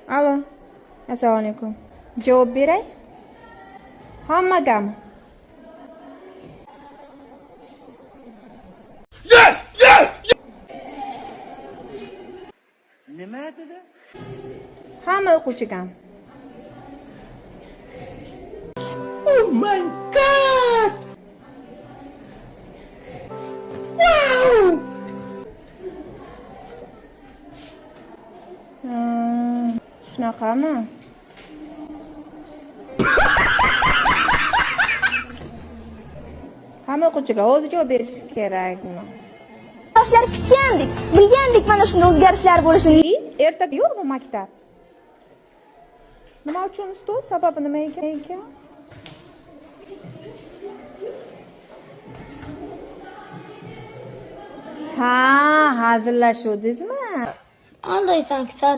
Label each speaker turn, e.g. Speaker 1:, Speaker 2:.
Speaker 1: Alo. Assalomu alaykum. Javob beray? Hammagami?
Speaker 2: Yes! Yes!
Speaker 3: Nima dedi?
Speaker 1: Hamma o'quvchigami?
Speaker 2: Oh my God! Wow!
Speaker 1: Shunaqami? Hamma o'quvchiga o'zi javob berishi kerakmi?
Speaker 4: Yoshlar kutgandik, bilgandik mana shunday o'zgarishlar bo'lishini.
Speaker 1: Ertaga yo'qmi maktab? Nima uchun, ustoz? Sababi nima ekan? Ha, hazillashuvdingizmi?
Speaker 5: Aldaysan sen.